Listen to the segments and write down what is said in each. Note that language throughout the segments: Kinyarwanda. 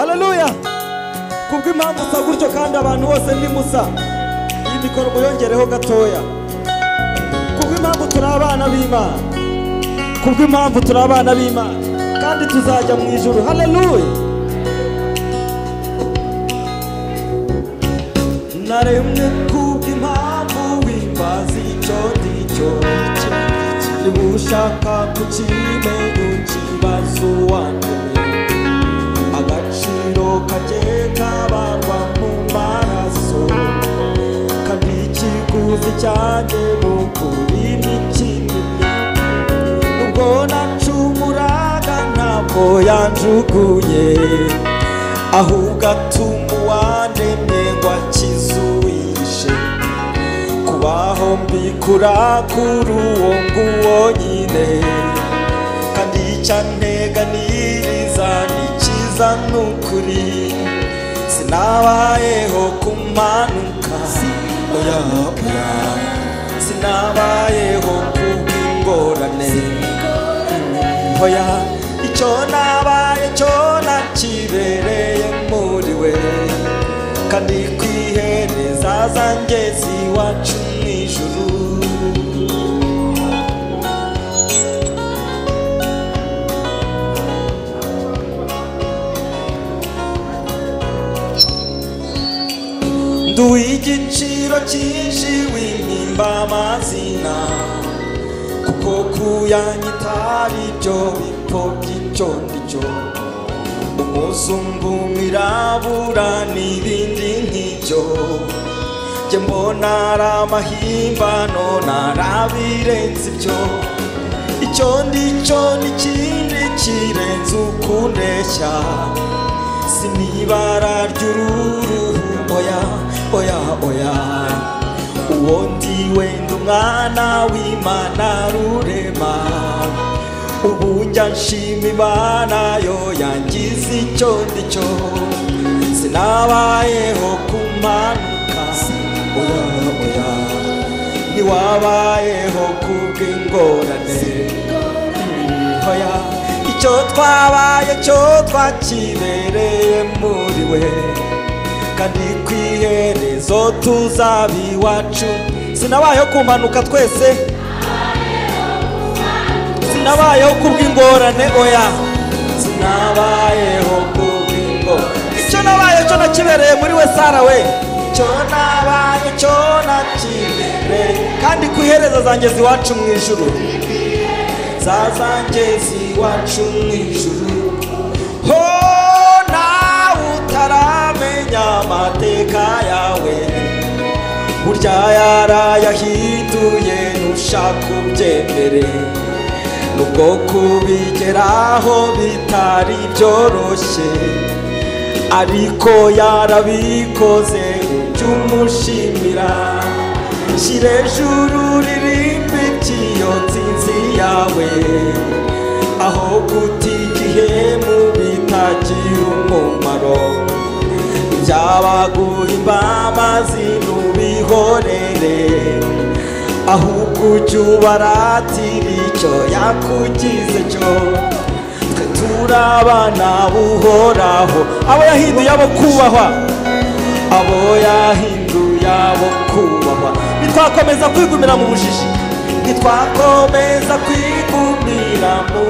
Haleluya. Kubw'impamvu usa gutyo kandi abantu bose ni musa. Iyi mikoro muyongereho gatoya. Kubw'impamvu turi abana b'Imana. Kubw'impamvu turi abana b'Imana kandi tuzajya mu ijuru. Haleluya. Naremwe kubw'impamvu wimbaza icyo ndicyo. Niba ushaka kukimenya ukibaza uwandemye. Agaciro kanjye kabarwa mu maraso, kandi ikiguzi cyanjye ni ukuri ni kinini. Nubwo nacumuraga ntabwo yanjugunye, ahubwo atuma uwandemye ngo akize uwishe. Kubaho mbikura kuri uwo nguwo nyine, kandi icyo anteganiriza ni cyiza n'ukuri. Sinabayeho kumanuka, oya oya, sinabayeho kubw'ingorane, oya. Icyo nabaye cyo nakibereye muri we, kandi kwihereza zangeze iwacu mu ijuru. Nduha igiciro cyinshi w'impimba amazina, kuko kuyanyita ari byo bipfobya icyo ndicyo. Umuzungu, umwirabura n'ibindi nk'ibyo, njye mbona ari amahimbano narabirenze ibyo. Icyo ndicyo n'ikindi kirenze ukundeshya, si n'ibara ry'uruhu, oya oya oya. Uwo ndi wenda umwana w'Imana rurema, ubu njya nshima Imana yo yangize icyo ndicyo. Sinabayeho kumanuka, oya oya, ntiwabayeho kubw'ingorane, oya. Icyo twabaye cyo twakibereye muri we, kandi kwiherezo tuzaba iwacu. Sinabayeho kumanuka twese, sinabayeho kubw'ingorane, oya, sinabayeho kubw'ingorane. Icyo nabaye cyo nakibereye muri we Sara we, icyo nabaye cyo nakibereye, kandi kwihereza zangeze iwacu mu ijuru, zazangeze iwacu mu ijuru. Ho nawe utaramenya amateka yawe, burya yarayahinduye ntushaka ubyemere. Nubwo kubigeraho bitari byoroshye, ariko yarabikoze ujye umushimira. Shyira ejuru ririmba iby'iyo nsinzi yawe, aho guta igihe mu bitagira umumaro. Ibyabaguhimba amazi ntubihorere, ahubwo ujye ubaratira icyo yakugize cyo. Twe turi abana b'Uhoraho, abo yahinduye abo kubahwa, abo yahinduye abo kubahwa. Ntitwakomeza kwigumira mu bujiji, ntitwakomeza kwigumira mu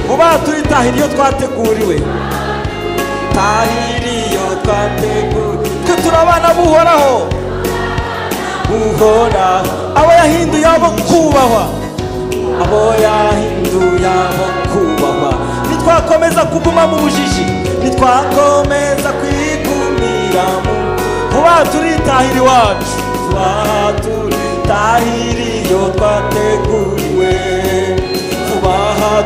vuba. Turitahira iyo twateguriwe, tahira iyo twateguriwe. Twe turi abana b'Uhoraho, Uhoraho, abo yahinduye abo kubahwa, abo yahinduye abo kubahwa. Ntitwakomeza kuguma mu bujiji, ntitwakomeza kwigumira mu vuba. Turitahira iwacu, vuba turitahira iyo twateguriwe, vuba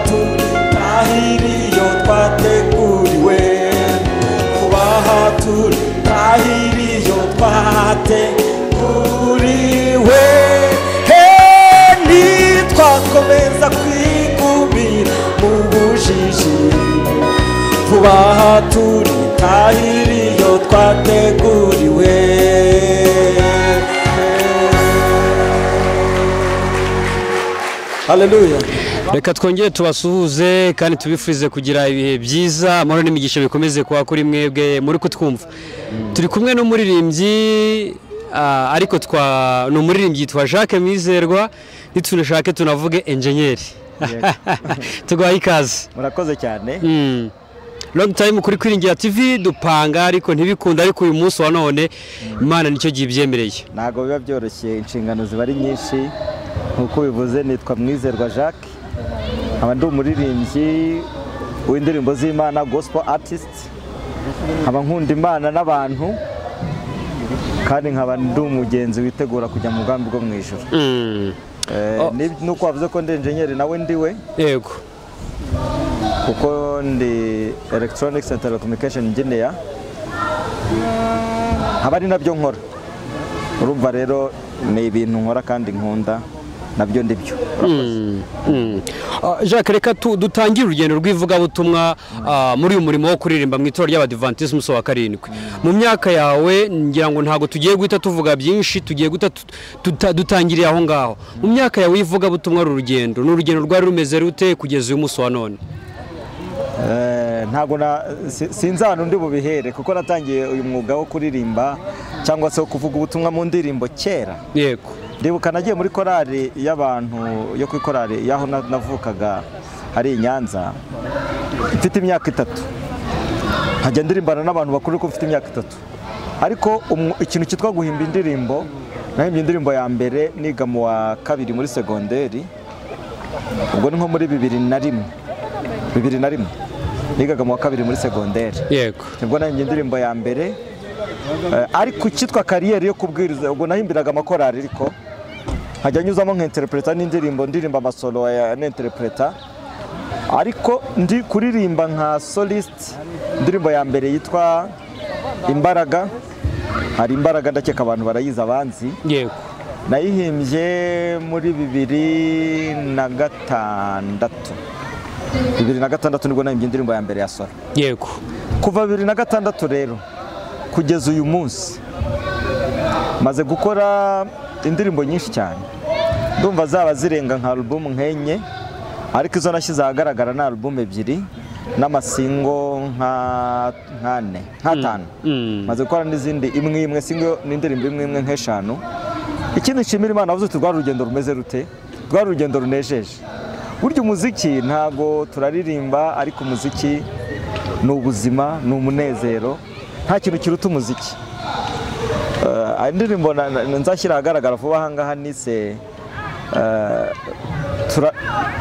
turitahira iyo twateguriwe, vuba turitahira iyo twateguriwe. Ntitwakomeza kwigumira mu bujiji, vuba turitahira iyo twateguriwe. Haleluya. Reka twongere tubasuhuze kandi tubifurize kugira ibihe byiza, amahoro n'imigisha bikomeze kuba kuri mwebwe muri kutwumva. Turi kumwe n'umuririmbyi, ariko ni umuririmbyi yitwa Jacques Mwizerwa, nitunashake tunavuge enjenyeri. Tuguhaye ikaze. Murakoze cyane. Long time kuri Kwiringira TV dupanga ariko ntibikunda, ariko uyu munsi wa none Imana nicyo gihe ibyemereye. Ntago biba byoroshye, inshingano ziba ari nyinshi. Nkuko bivuze nitwa Mwizerwa Jacques, nkaba ndi umuririmbyi w'indirimbo z'Imana, gospel artist, nkaba nkunda Imana n'abantu, kandi nkaba ndi umugenzi witegura kujya mu bwami bwo mu ijuru. Nuko wavuze ko ndi enjenyeri, nawe ndiwe. Yego. Kuko ndi electronics and telecommunication engineer, nkaba ari nabyo nkora. Urumva rero ni ibintu nkora kandi nkunda, nabyo ndibyo. Jacques, reka dutangire urugendo rw'ivugabutumwa muri uyu murimo wo kuririmba mu itorero ry'Abadivantisiti umunsi wa karindwi. Mu myaka yawe, ngira ngo ntabwo tugiye guhita tuvuga byinshi, tugiye guhita dutangiriye aho ngaho. Mu myaka yawe y'ivugabutumwa, uru rugendo ni urugendo rwari rumeze rute kugeza uyu munsi wa none? Ntabwo sinzi ahantu ndi bubihere, kuko natangiye uyu mwuga wo kuririmba cyangwa se wo kuvuga ubutumwa mu ndirimbo kera. Yego. Ndibuka nagiye muri korali y'abantu yo kuri korali y'aho navukaga hari i Nyanza, mfite imyaka 3, nkajya ndirimbana n'abantu bakuru ko mfite imyaka 3. Ariko ikintu cyitwa guhimba indirimbo, nahimbye indirimbo ya mbere niga mu wa 2 muri segonderi, ubwo ni nko muri 2001. 2001 nigaga mu wa 2 muri segonderi. Yego. Nibwo nahimbye indirimbo ya mbere. Ariko cyitwa kariyeri yo kubwiriza, ubwo nahimbiraga amakorali, ariko nkajya nyuzamo nkinterpreta n'indirimbo, ndirimba amasolo ya ninterpreta, ariko ndi kuririmba nka solist. Indirimbo ya mbere yitwa Imbaraga, hari Imbaraga ndakeka abantu barayizi abanzi. Yego. Nayihimbye muri 2006. 2006 nibwo nahimbye indirimbo ya mbere ya solo. Yego. Kuva 2006 rero kugeza uyu munsi maze gukora indirimbo nyinshi cyane, ndumva zaba zirenga nka album nkenye, ariko izo nashyize ahagaragara ni album 2 n'amasingo nka 4 nka 5. Maze gukora n'izindi imwe imwe, singo n'indirimbo imwe imwe nk'eshanu. Ikindi nshimira Imana, wavuze uti rwari urugendo rumeze rute? Rwari urugendo runejeje. Burya umuziki ntago turaririmba, ariko umuziki ni ubuzima, ni umunezero, nta kintu kiruta umuziki. Indirimbo nzashyira ahagaragara vuba aha ngaha nise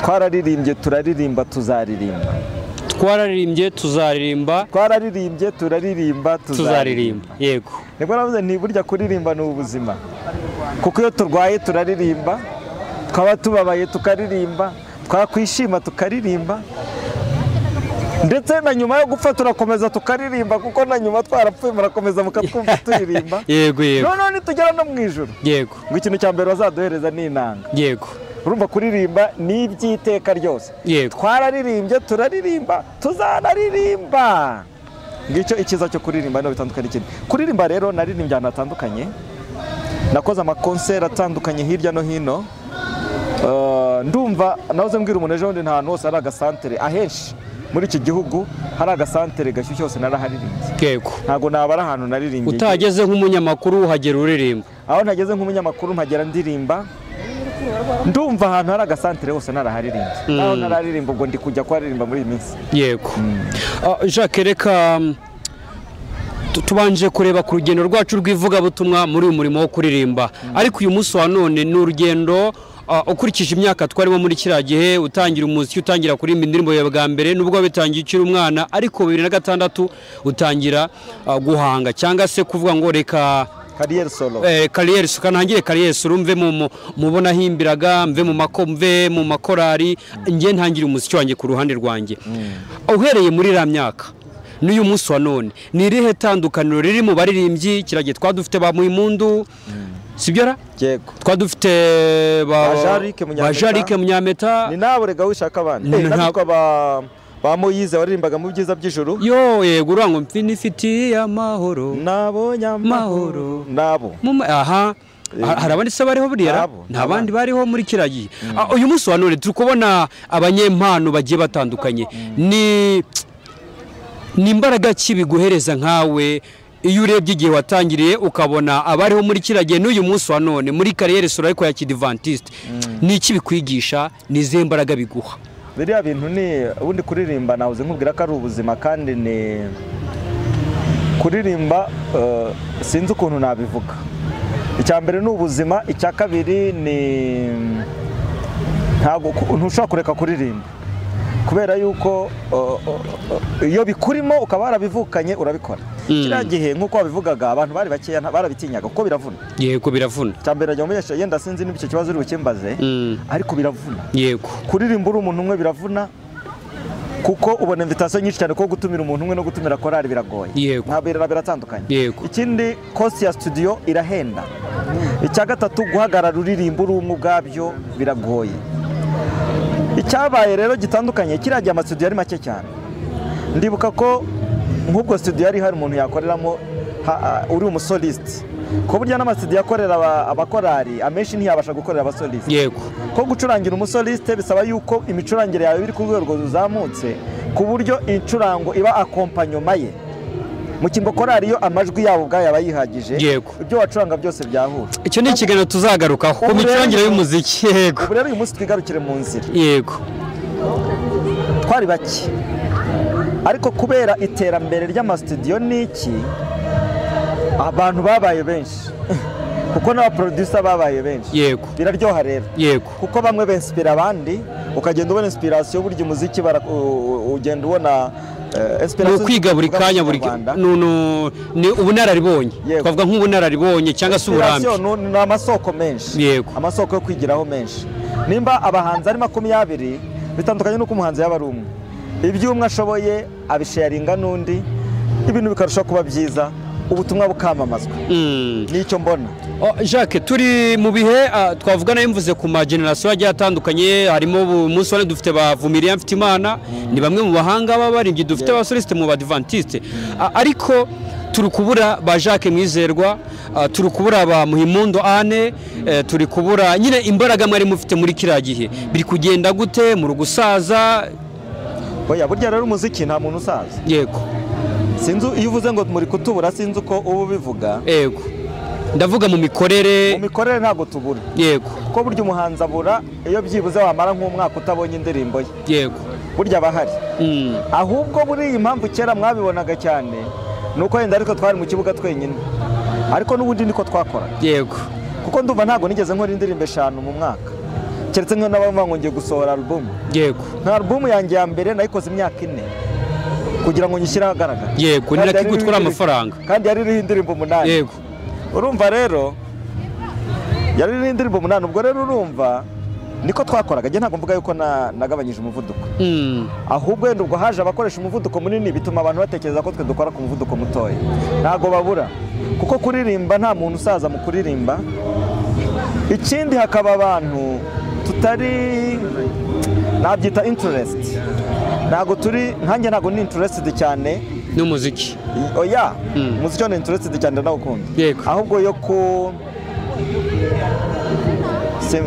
twararirimbye turaririmba tuzaririmba. Twararirimbye tuzaririmba. Twararirimbye turaririmba tuzaririmba. Yego. Nibwo navuze nti burya kuririmba ni ubuzima, kuko iyo turwaye turaririmba, twaba tubabaye tukaririmba, twakwishima tukaririmba, ndetse na nyuma yo gupfa turakomeza tukaririmba, kuko na nyuma twarapfuye murakomeza mukatwumva turirimba. Yego yego. Noneho nitugera no mu ijuru, yego, ngo ikintu cya mbere bazaduhereza ni inanga. Yego. Urumva kuririmba ni iby'iteka ryose. Yego. Twararirimbye turaririmba tuzanaririmba. Ngicyo icyiza cyo kuririmba no bitandukanye n'ikindi. Kuririmba rero naririmbye ahantu hatandukanye, nakoze amakonseri atandukanye hirya no hino. Ndumva nahoze mbwira umuntu ejo bundi, nta hantu hose hari agasantere, ahenshi muri iki gihugu hari agasantere gashyushye hose naraharirimbye. Yego. Ntago nabara ahantu naririmbye. Utageze nk'umunyamakuru uhagera uririmba? Aho nageze nk'umunyamakuru mpagera ndirimba. Ndumva ahantu hari agasantere hose naraharirimbye. Aho nararirimba ubwo ndi kujya kwaririmba muri iyi minsi. Yego. Jacques, reka tubanje kureba ku rugendo rwacu rw'ivugabutumwa muri uyu murimo wo kuririmba. Ariko uyu munsi wa none ni urugendo ukurikije imyaka twarimo muri kiriya gihe, utangira umuziki, utangira kuririmba indirimbo yawe bwa mbere, nubwo bitangiye ukiri umwana, ariko 2006 utangira guhanga cyangwa se kuvuga ngo reka kariyeri solo. Kariyeri solo, ntangire kariyeri solo, mve mubona himbiraga, mve mu mako, mve mu makorari, ngiye ntangire umuziki wanjye ku ruhande rwanjye. Uhereye muri iriya myaka n'uyu munsi wa none, ni irihe tandukaniro riri mu baririmbyi? Kiragiye twadufite ba Muhimpundu, sibyo ra? Yego. Twadufite ba Jarike Munyameta. Ni nabo rega wishaka abandi. Nabitwa ba Moyize waririmbaga mu byiza by'ijuru. Yo yego, urango mfinifitiye amahoro. Nabonye amahoro. Nabo. Aha. Hari abandi se bariho buriya? Ntabo, nta bandi bariho muri kiriya gihe. Uyu munsi wa none turi kubona abanyempano bagiye batandukanye. Ni imbaraga ki biguhereza nkawe iyo urebye igihe watangiriye, ukabona abariho muri kiriya gihe n'uyu munsi wa none muri carrière solo ariko ya kidivantiste? Ni iki bikwigisha? Ni izihe mbaraga biguha? Biriya bintu ni ubundi kuririmba, nahoze nkubwira ko ari ubuzima, kandi ni kuririmba, sinzi ukuntu nabivuga. Icya mbere ni ubuzima, icya kabiri ni ntabwo ntushobora kureka kuririmba, kubera yuko iyo bikurimo ukaba warabivukanye urabikora. Kiriya gihe nk'uko wabivugaga, abantu bari bakeya, barabitinyaga kuko biravuna. Yego, biravuna. Icya mbere najya mumenyesha, yenda sinzi niba icyo kibazo uri bukimbaze, ariko biravuna. Kuririmba uri umuntu umwe biravuna, kuko ubona invitation nyinshi cyane, ko gutumira umuntu umwe no gutumira korali biragoye. Ntabwo biratandukanye. Ikindi, cost ya studio irahenda. Icya gatatu, guhagarara uririmba uri umwe ubwabyo biragoye. Icyabaye rero gitandukanye, kiriya gihe amastudio yari make cyane. Ndibuka ko nk'ubwo studio yari hari umuntu yakoreramo uri umusoliste, ko burya n'amastudio akorera abakorali amenshi ntiyabasha gukorera abasoliste. Ko gucurangira umusoliste bisaba yuko imicurangire yawe iri ku rwego ruzamutse, ku buryo incurango iba accompagnement ye. Mu cyimbo korali yo amajwi yabo ubwayo aba yihagije, ibyo wacuranga byose byahura. Icyo ni ikiganiro tuzagarukaho ku Ubu rero- micurangire y'umuziki, yego. Ubu rero uyu munsi twigarukire mu nzira. Twari bake, ariko kubera iterambere ry'amasitudiyo n'iki, abantu babaye benshi, kuko n'abaproducer babaye benshi. Biraryoha rero, kuko bamwe bensipira abandi, ukagenda ubona inspiration. Burya umuziki ugenda ubona Ni inspiration ukwiga buri zivuga mu kanya, buri Kinyarwanda. Ni ubunararibonye. Twavuga nk'ubunararibonye cyangwa se uburambe. Inspiration ni amasoko menshi, amasoko yo kwigiraho menshi. Nimba abahanzi ari 20, bitandukanye n'uko umuhanzi yaba ari umwe. Ibyo umwe ashoboye abisharinga n'undi, ibintu bikarushaho kuba byiza, ubutumwa bukamamazwa. Nicyo mbona. Oh, Jacques, turi mu bihe twavuga nayo mvuze ku ma generation agiye atandukanye. Harimo ubu munsi wa none dufite ba Vumilia Mfitimana, ni bamwe mu bahanga b'abaririmbyi dufite, abasoliste mu badivantiste. Ariko turi kubura ba Jacques Mwizerwa, turi kubura ba Muhimundo Anne, turi kubura nyine imbaraga mwari mufite muri kiriya gihe. Biri kugenda gute mu gusaza? Oya, burya rero umuziki nta muntu usaza. Sinzi, iyo uvuze ngo muri kutubura, sinzi uko uba ubivuga. Yego, ndavuga mu mikorere. Mu mikorere ntabwo tubura, kuko burya umuhanzi abura iyo byibuze wamara nk'umwaka utabonye indirimbo ye. Burya aba ahari. Ahubwo buriya impamvu kera mwabibonaga cyane ni uko wenda ariko twari mu kibuga twenyine, ariko n'ubundi niko twakoraga. Kuko ndumva ntabwo nigeze nkora indirimbo 5 mu mwaka, keretse nk'iyo n'abavuga ngo ngiye gusohora album. Nka album yanjye ya mbere nayikoze imyaka 4 kugira ngo nyishyire ahagaragara. Ni Kandi nako yari iriho igutwara amafaranga. Kandi yari iriho indirimbo 8. Urumva rero yari iriho indirimbo 8, ubwo rero urumva niko twakoraga. Njye ntabwo mvuga yuko nagabanyije umuvuduko, ahubwo wenda ubwo haje abakoresha umuvuduko munini, bituma abantu batekereza ko twe dukora ku muvuduko mutoya. Ntabwo babura, kuko kuririmba nta muntu usaza mu kuririmba. Ikindi, hakaba abantu tutari, nabyita interest, ntabwo turi nkanjye, ntabwo ni interested cyane n'umuziki. Oya, umuziki wo ni interested cyane, ndawukunda. Ahubwo yo ku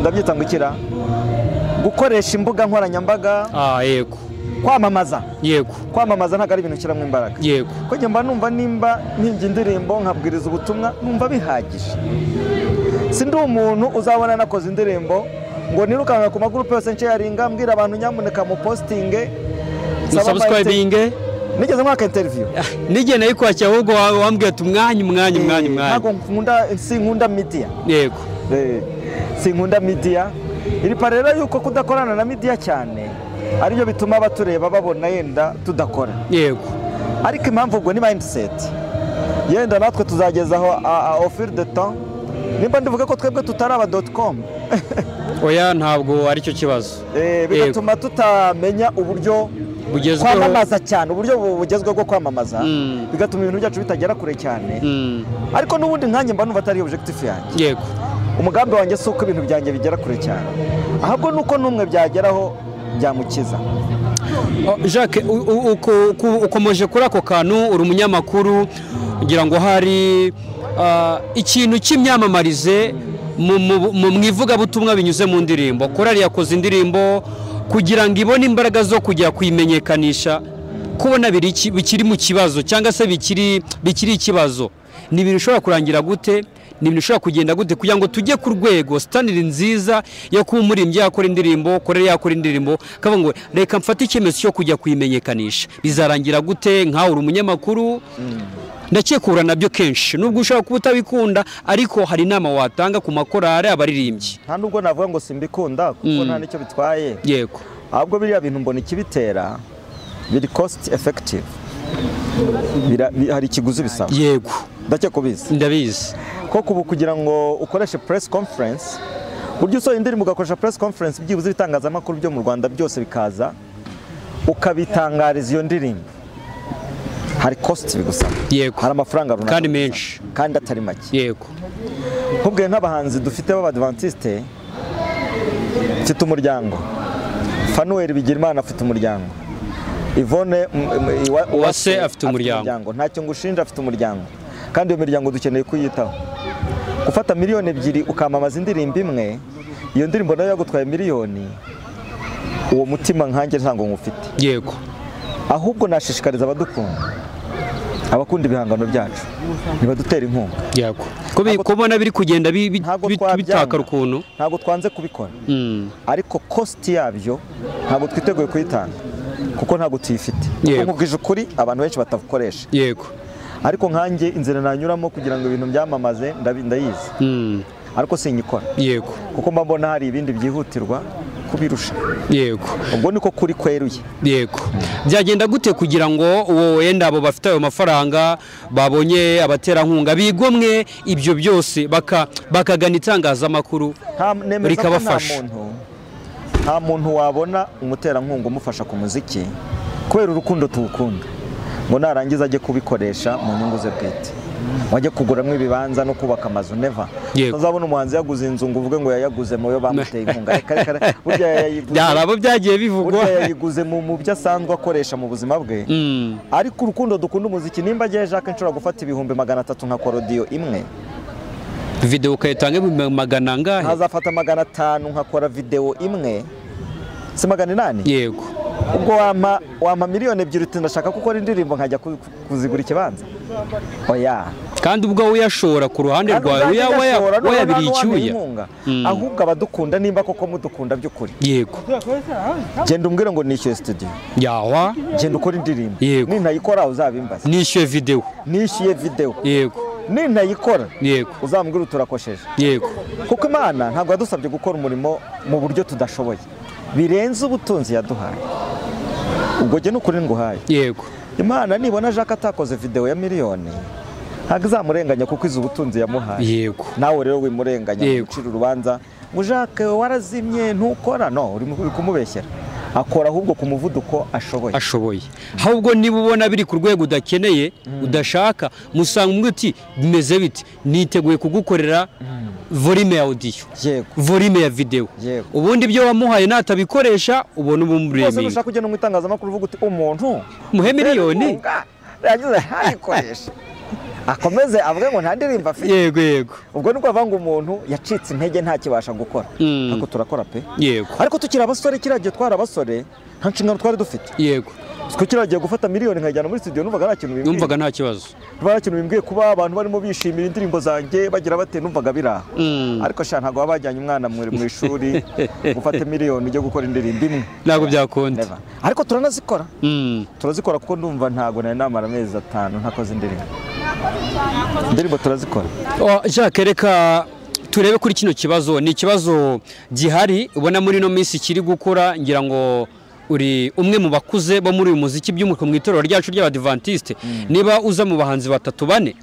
ndabyita ngo ikira gukoresha imbuga nkoranyambaga, yego kwamamaza. Kwamamaza ntabwo ari ibintu ushyiramo imbaraga. Ko njye mba numva nimba nkimbye indirimbo nkabwiriza ubutumwa, numva bihagije. Sindi umuntu uzabona nakoze indirimbo ngo nirukanka ku magurupe yose nsharinga, mbwira abantu nyamuneka mu postinge. Subscribing. Nigeze mwaka interview. Nigeze nayikwakira, ahubwo wambwiye ati umwanya, umwanya, umwanya, umwanya. Ntabwo nkunda, sinkunda media. Sinkunda media. Iri pa rero yuko kudakorana na media cyane aribyo bituma abatureba babona yenda tudakora. Ariko impamvu ubwo ni mindset, yenda natwe tuzagezaho au fil de temps. Nimba ndivuga ko twebwe tutari aba .com, Oya, ntabwo aricyo kibazo. Bigatuma tutamenya uburyo bugezweho. Kwamamaza cyane, uburyo bugezweho bwo kwamamaza, bigatuma ibintu byacu bitagera kure cyane. Ariko n'ubundi nkanjye mba numva atari objectif yanjye. Umugambi wanjye si uko ibintu byanjye bigera kure cyane, ahubwo nuko n'umwe byageraho byamukiza. Oh, Jacques, ukomeje kuri ako kantu, uri umunyamakuru, ngira ngo hari Ikintu cy'imyamamarize mu ivugabutumwa binyuze mu ndirimbo, korali yakoze indirimbo kugira ngo ibone imbaraga zo kujya kuyimenyekanisha, kubona bikiri mu kibazo cyangwa se bikiri ikibazo. Ni ibintu bishobora kurangira gute? Ni ibintu bishobora kugenda gute kugira ngo tujye ku rwego standard nziza yo kuba umuririmbyi yakora indirimbo, korali yakora indirimbo, kavuga ngo reka mfate icyemezo cyo kujya kuyimenyekanisha? Bizarangira gute? Nkawe uri umunyamakuru, ndakekura nabyo kenshi nubwo ushobora kuba utabikunda, ariko hari inama watanga ku makorali, abaririmbyi? Nta nubwo navuga ngo simbikunda, kuko nta nicyo bitwaye. Ahubwo biriya bintu mbona ikibitera biri cost effective, hari ikiguzi bisaba. Ndakeka ubizi. Ndabizi. Koko ubu kugira ngo ukoreshe press conference, burya usohoye indirimbo ugakoresha press conference, byibuze ibitangazamakuru byo mu Rwanda byose bikaza ukabitangariza iyo ndirimbo, hari cost bigusaba. Hari amafaranga runaka Kandi bigusaba. menshi. Kandi atari make. Nkubwiye nk'abahanzi dufite b'Abadventiste, mfite umuryango, Fanuel Bigirimana afite umuryango, Yvonne Uwase afite umuryango. Ntacyo ngushinja, afite umuryango, kandi iyo miryango dukeneye kuyitaho. Gufata 2 miliyoni ukamamaza indirimbo imwe, iyo ndirimbo nayo yagutwaye miliyoni, uwo mutima nkanjye ntabwo ngufite. Ahubwo nashishikariza abadukunda, abakunda ibihangano byacu, nibadutera inkunga. Kubona biri kugenda Ntabwo twabyanga. bitakara ukuntu. Ntabwo twanze kubikora, ariko cost yabyo ntabwo twiteguye kuyitanga, kuko ntabwo tuyifite. Kuko nkubwije ukuri, abantu benshi batakoresha. Ariko nkanjye inzira nanyuramo kugira ngo ibintu byamamaze ndayizi, ariko sinyikora, kuko mba mbona hari ibindi byihutirwa kubirusha. Ubwo niko kuri kweruye. Yego, byagenda gute kugira ngo uwo wenda abo bafite ayo mafaranga babonye abaterankunga bigomwe ibyo byose bakagana itangazamakuru Nemeza ko nta rikabafasha? muntu, nta muntu wabona umuterankunga umufasha ku muziki kubera urukundo tuwukunda, ngo narangiza ajye kubikoresha mu nyungu ze bwite, wajye kuguramo ibibanza no kubaka amazu. Never. Utazabona umuhanzi yaguze inzu ngo uvuge ngo yayaguze mu yo bamuteye inkunga. Reka reka reka. Burya yayiguze, Hari abo byagiye bivugwa. burya yayiguze mu byo asanzwe akoresha mu buzima bwe. Ariko urukundo dukunda umuziki, nimba agiye Jacques nshobora gufata 300,000 nkakora audio imwe, Video ukayitanga 100,000 angahe? Nkazafata 500 nkakora video imwe, si 800? Yego. Ubwo wampa 2 miliyoni uti ndashaka gukora indirimbo, nkajya kuzigura ikibanza? Oya. Kandi ubwo uyashora ku ruhande Kandi rwawe ubwanjye ndashora, noneho wayabiriye nta n'uwampa icyuya. inkunga. Ahubwo abadukunda, nimba koko mudukunda by'ukuri, genda umbwire ngo nishyuye studio, Yawa. genda ukora indirimbo. Nintayikora uzabimbaza. Nishyuye video. Nishyuye video. Nintayikora uzambwire uti urakosheje. Kuko Imana ntabwo yadusabye gukora umurimo mu buryo tudashoboye birenze ubutunzi yaduhaye. Ubwo jye n'ukuri nguhaye, Imana nibona Jacques atakoze video ya miliyoni, ntabwo izamurenganya, kuko izi ubutunzi yamuhaye. Nawe rero wimurenganya, ucira urubanza ngo Jacques warazimye ntukora. No uri kumubeshyera, akora ahubwo ku muvuduko ashoboye. Ashoboye. Ahubwo niba ubona biri ku rwego udakeneye, udashaka, musanga umwe uti bimeze biti, niteguye kugukorera volume ya audio, volume ya video. Ubundi ibyo wamuhaye natabikoresha, ubona Rwose ubumureminga. Nushaka kugenda mu itangazamakuru uvuga uti umuntu Muhe miliyoni. inkunga, yagize ntayikoreshe, akomeze avuge ngo nta ndirimbo afite. Yego yego. Ubwo ni ukuvuga ngo umuntu yacitse intege, ntakibasha gukora. Ariko turakora pe. Ariko tukiri abasore, kiriya gihe twari abasore, nta nshingano twari dufite. Twe kiriya gihe gufata miliyoni nkajyana muri studio, numvaga nta kintu bimbwiye. Numvaga nta kibazo. Numvaga nta kintu bimbwiye, kuba abantu barimo bishimira indirimbo zanjye bagira bate, numvaga biri aho. Ariko sha, ntabwo baba bajyanye umwana mu ishuri gufata miliyoni ujye gukora indirimbo imwe. Ntabwo byakunda. Never. Ariko turanazikora, turazikora, kuko ndumva ntabwo nari namara amezi 5 ntakoze indirimbo. Indirimbo turazikora. Oh, Jacques, reka turebe kuri kino kibazo. Ni ikibazo gihari ubona muri ino minsi kiri gukura. Ngira ngo uri umwe mu bakuze bo muri uyu muziki, by'umwihariko mu itorero ryacu ry'Abadivantisite. Niba uza mu bahanzi batatu bane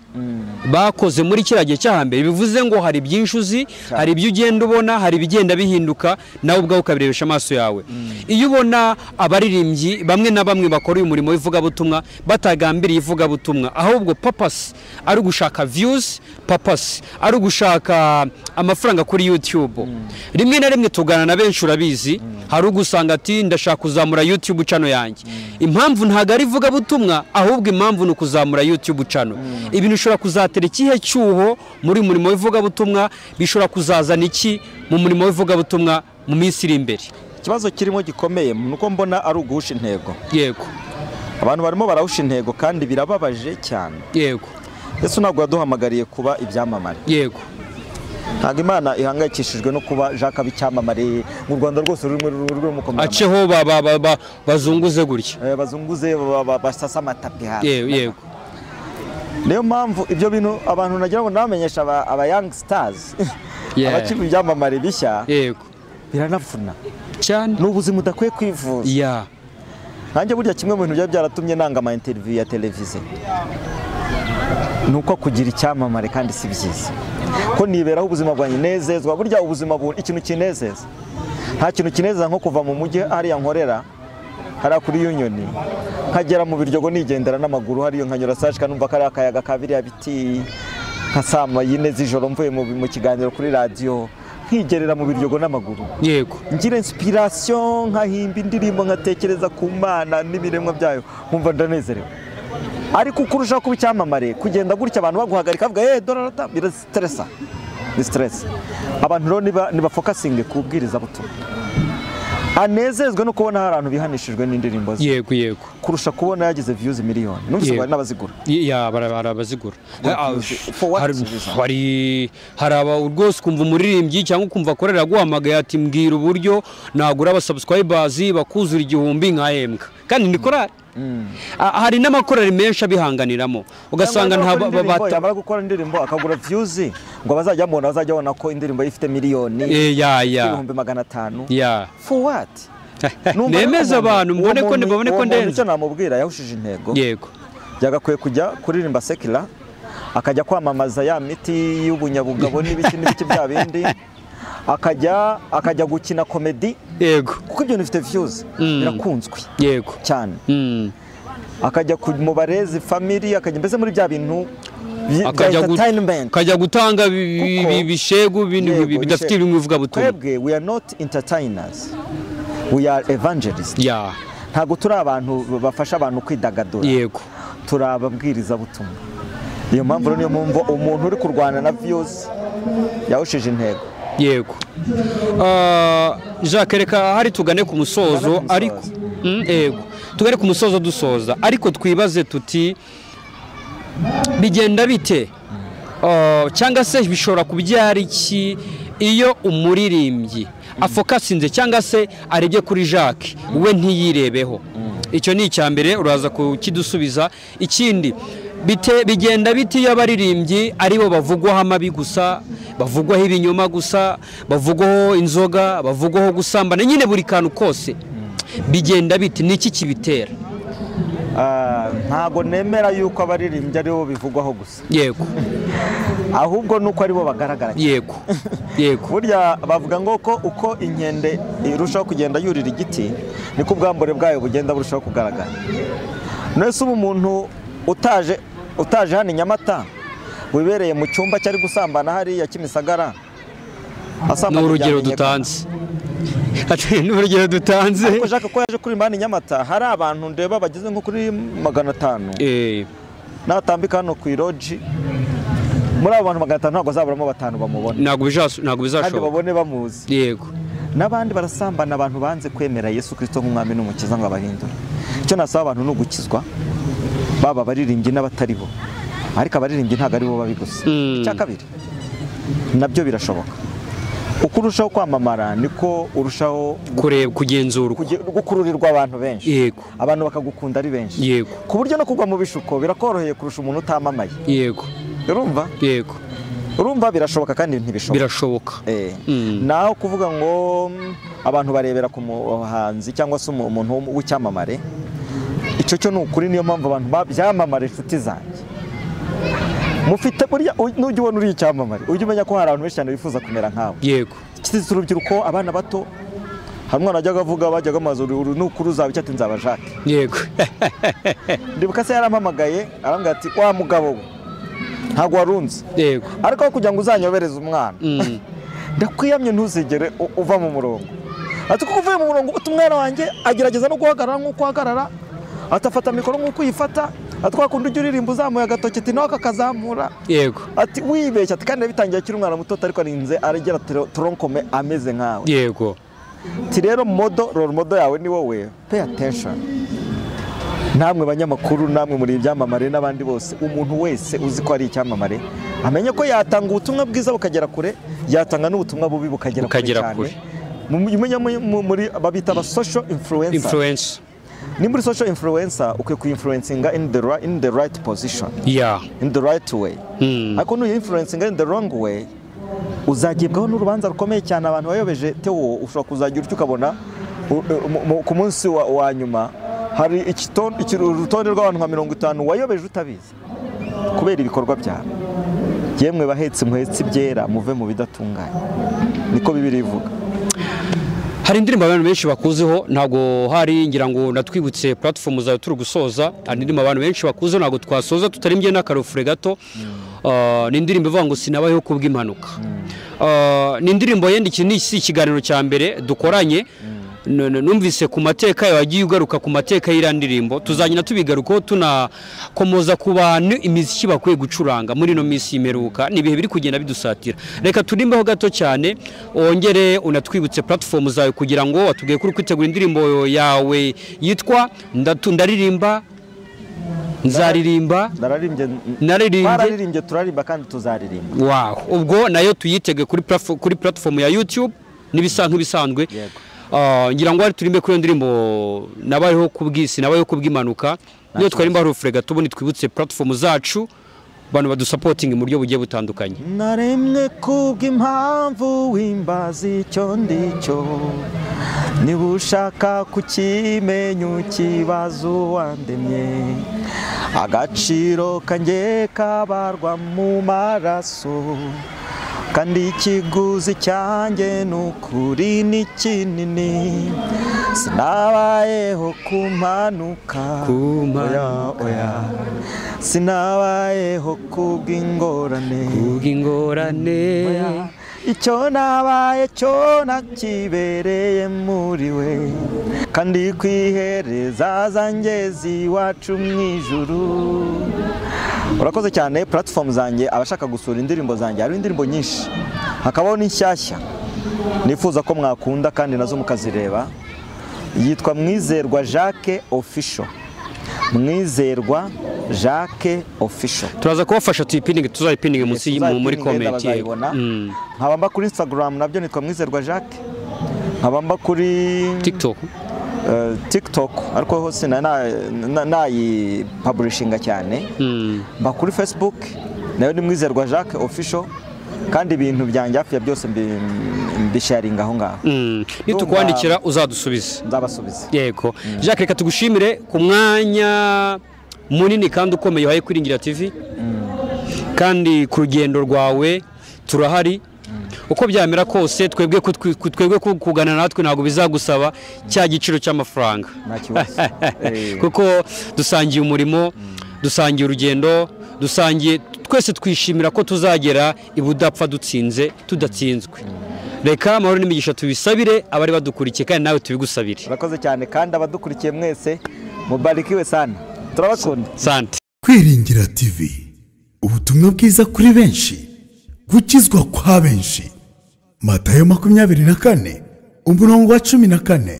bakoze muri kiriya gihe cyo hambere, bivuze ngo hari byinshi uzi, hari ibyo ugenda ubona, hari ibigenda bihinduka, nawe ubwawe ukabirebesha amaso yawe. Iyo ubona abaririmbyi bamwe na bamwe bakora uyu murimo w'ivugabutumwa batagambiriye ivugabutumwa, ahubwo purpose ari ugushaka views, purpose ari ugushaka amafaranga kuri YouTube, rimwe na rimwe tugana na benshi, urabizi, hari ugusanga ati ndashaka kuzamura YouTube channel yanjye, impamvu ntabwo ari ivugabutumwa, ahubwo impamvu ni ukuzamura YouTube channel. Ibintu ushobora Bishobora kuzatera ikihe cyuho muri murimo w'ivugabutumwa? Bishobora kuzazana iki mu murimo w'ivugabutumwa mu minsi iri imbere? Ikibazo kirimo gikomeye nuko mbona ari uguhusha intego. Yego. Abantu barimo barahusha intego kandi birababaje cyane. Yego. Yesu ntabwo yaduhamagariye kuba ibyamamare. Yego. Ntabwo Imana ihangayikishijwe no kuba Jacques aba icyamamare mu Rwanda rwose rurimo mukomera. Aceho bazunguze gutya. Bazunguze basasa amatapi hasi. Yego. Niyo mpamvu ibyo bintu abantu nagira ngo nabamenyesha aba young stars, abakiba ibyamamare bishya. Yego. Biranavuna cyane. Ni ubuzima udakwiye kwivuza. Yeah. Nanjye burya kimwe mu bintu byari byaratumye nanga ama interview ya televiziyo nuko kugira icyamamare kandi si byiza. Ko niberaho ubuzima bwanjye nezezwa, burya ubuzima ikintu kinezeza. Nta kintu kinezeza nko kuva mu mujyi hariya nkorera hariya kuri Union nkagera mu Biryogo nigendera n'amaguru hariyo nkanyura Sashika numva kari akayaga ka biriya biti nka saa 4 z'ijoro mvuye mu kiganiro kuri radio nkigerera mu Biryogo n'amaguru. Yego. Ngira inspiration nkahimba indirimbo nkatekereza ku Mana n'ibiremwa byayo nkumva ndanezerewe. Ariko ukurushaho kuba icyamamare kugenda gutya abantu baguhagarika bavuga dollar birastressa. Ni stress. Abantu rero niba focusinge ku bwiriza butumwa. Anezezwe no kubona hari abantu bihanishijwe n'indirimbo ze. Yego yego. Kurusha kubona yagize views miliyoni. Numvise bari n'abazigura. Ya barabazigura. Hari haraba rwose kumva umuririmbyi cyangwa kumva korera guhamagaye ati mbwira uburyo nagura aba subscribers bakuzura 1000 nkahembwa. Kandi ni korari. Hari n'amakorari menshi abihanganiramo ugasanga nta yamara gukora indirimbo akagura views ngo bazajya mubona bazajya babona ko indirimbo ifite miliyoni 500,000. Yeah. For what? Nemeza abantu mbone ko nibabone ko ndenze. Icyo namubwira yahushije intego. Yego. Byagakwiye kujya kuririmba sekila akajya kwamamaza ya miti y'ubunyabugabo n'ibiki n'ibiki bya bindi akajya gukina comedy. Yego. Kuko ibyo bifite views birakunzwe. Yego. Cyane. Akajya mu barezi family akajya mbese muri bya bintu entertainment. Akajya gutanga ibishegu bintu bidafite ibivuga butumwa. Twebwe we are not entertainers. We are evangelists. Yeah. Ntago turi abantu bafasha abantu kwidagadura. Yego. Turababwiriza butumwa. Iyo mpamvu niyo mpamvu umuntu uri kurwana na views yahushije intego. Yego. Jacques reka hari tugane ku musozo ariko yego tugane ku musozo dusoza ariko twibaze tuti bigenda bite cyangwa se bishobora kubyara iki iyo umuririmbyi afokasinze cyangwa se arebye kuri Jacques we ntiyirebeho. Icyo ni icya mbere uraza kukidusubiza. Ikindi bigenda biti iyo abaririmbyi aribo bavugwaho amabi gusa, bavugwaho ibinyoma gusa, bavugwaho inzoga, bavugwaho gusambana, nyine buri kantu kose bigenda biti niki kibitera? Ntago nemera yuko abaririmbyi aribo bivugwaho gusa. Yego. Ahubwo nuko aribo bagaragara. Yego. Yego. Burya bavuga ngo ko uko inkende irushaho kugenda yurira igiti niko ubwambure bwayo bugenda burushaho kugaragara. Nese ubu umuntu utaje hano Nyamata wibereye mu cyumba cyari gusambana hari ya Kimisagara asambana n'urugero dutanze. Ati n'urugero dutanze. Ariko Jacques ko yaje kuri Mbani Nyamata hari abantu ndeba bageze nko kuri 500. Natambika hano ku iroji muri abo bantu 500 ntabwo azaburamo 5 bamubona. Ntabwo bizashoboka. Kandi babone bamuzi. Yego. N'abandi barasambana abantu banze kwemera Yesu Kristo nk'umwami n'umukiza ngo abahindure. Icyo nasaba abantu ni ugukizwa. Baba baririmbyi n'abatari bo. Ariko abaririmbyi ntago ari bo babi gusa. Icya kabiri nabyo birashoboka. Uko urushaho kwamamara niko urushaho kureba kugenzurwa gukururirwa abantu benshi. Yego. Abantu bakagukunda ari benshi. Yego. Ku buryo no kugwa mu bishuko birakoroheye kurusha umuntu utamamaye. Yego. Urumva? Yego. Urumva birashoboka kandi ntibishoboka. Birashoboka. Naho kuvuga ngo abantu barebera ku muhanzi cyangwa se umuntu w'icyamamare icyo cyo ni ukuri, niyo mpamvu abantu babyamamare inshuti zanjye. Mufite burya nujya ubona uri icyamamare ujye umenya ko hari abantu benshi cyane bifuza kumera nkawe. Yego. Kitse urubyiruko abana bato hari umwana wajyaga avuga bajyaga amazu uru nukuru uzaba icyo ati nzaba Jacques. Yego. Ndibuka se yarampamagaye arambwira ati wa mugabo we ntago warunze. Yego. Ariko kugira ngo uzanyobereze umwana ndakwiyamye ntuzigere uva mu murongo. Ati kuko uvuye mu murongo uta umwana wanjye agerageza no guhagarara nk'uko uhagarara, atafata mikoro nk'uko uyifata, Atwakunda ujya uririmba uzamuye agatoki ati nawe akakazamura. Yego. Ati wibeshya ati kandi bitangiye akiri umwana muto ariko arinze aragera tronkome ameze nkawe. Yego. Ati rero model, role model yawe ni wowe, pay attention. Namwe banyamakuru, namwe muri ibyamamare n'abandi bose, umuntu wese uzi ko ari icyamamare amenye ko yatanga ubutumwa bwiza bukagera kure, yatanga n'ubutumwa bubi bukagera kure cyane. Muri babita aba social influencer. Ni muri social influencer ukwiye kuinfluencinga in the right position. Yeah. In the right way. Ariko nuyo influencinga in the wrong way uzagibwaho n'urubanza rukomeye cyane. Abantu bayobeje Theo, ushobora kuzagira utyo ukabona ku munsi wa nyuma hari urutonde rw'abantu nka 50 wayobeje utabizi kubera ibikorwa byawe. Yemwe bahetse muhetse ibyera muve mu bidatunganye, niko Bibiliya ivuga. Hari indirimbo abantu benshi bakuzeho, ntago hari ngira ngo natwibutse platform zawe turi gusoza. Hari indirimbo abantu benshi bakuzeho, ntago twasoza tutarimbye n'akarofure gato. Ni indirimbo ivuga ngo sinabayeho kubw'impanuka. Ni indirimbo yenda iki ni ikiganiro cya mbere dukoranye. Numvise ku mateka yawe wagiye ugaruka ku mateka y'iriya ndirimbo, tuzagenda tubigarukaho tunakomoza ku bantu imiziki bakwiye gucuranga muri ino minsi y'imperuka, ni ibihe biri kugenda bidusatira. Reka turimbeho gato cyane, wongere unatwibutse platform zawe kugira ngo watubwiye kuri kwitegura indirimbo yawe yitwa Ndaririmba, Nzaririmba, Naririmbye, turaririmba kandi tuzaririmba. Wow, ubwo nayo tuyitege kuri platform ya YouTube n'ibisa nk'ibisanzwe. Ngira ngo ari turimbe kuri ndirimbo nabayeho kubwisi, nabayeho kubw'impanuka, niyo twarimba rufure gato ubundi twibutse platform zacu abantu badusupporting mu buryo bugiye butandukanye. Naremwe kubw'impamvu wimbaza icyo ndicyo, niba ushaka kukimenya ukibazo wandemye, agaciro kanjye kabarwa mu maraso, kandi ikiguzi cyanjye n'ukuri ni kinini, sinabayeho ku mpanuka, oya oya, sinabayeho kubw'ingorane, oya, icyo nabaye cyo nakibereye muri we, kandi kwihereza zangezi iwacu mu ijuru. Urakoze cyane. Platform zanjye, abashaka gusura indirimbo zanjye, hari indirimbo nyinshi, hakabaho n'inshyashya nifuza ko mwakunda kandi nazo mukazireba. Yitwa Mwizerwa Jacques Official. Mwizerwa Jacques Official. Turaza kubafasha tuyipininge, tuzayipininge munsi muri comment. Nkaba mba kuri Instagram nabyo nitwa Mwizerwa Jacques. Nkaba mba kuri TikTok. TikTok ariko hose nayi publishinga cyane. Mba kuri Facebook nayo ni Mwizerwa Jacques Official, kandi ibintu byanjye hafi ya byose mbisharinga aho ngaho. Nitukwandikira uzadusubiza. Nzabasubiza. Yego. Jacques, reka tugushimire ku mwanya munini kandi ukomeye wahaye Kwiringira TV. Kandi ku rugendo rwawe turahari. Uko byamera kose twebwe kugana natwe ntabwo bizagusaba cya giciro cy'amafaranga. Kuko dusangiye umurimo, dusangiye urugendo, dusangiye twese twishimira ko tuzagera ibudapfa dutsinze tudatsinzwe. Reka amahoro n'imigisha tubisabire abari badukurikiye kandi nawe tubigusabire. Urakoze cyane kandi abadukurikiye mwese mubarikiwe sana. Turabakunda. Sante. Kwiringira TV, ubutumwa bwiza kuri benshi, gukizwa kwa benshi. Matayo 24 umurongo wa 14.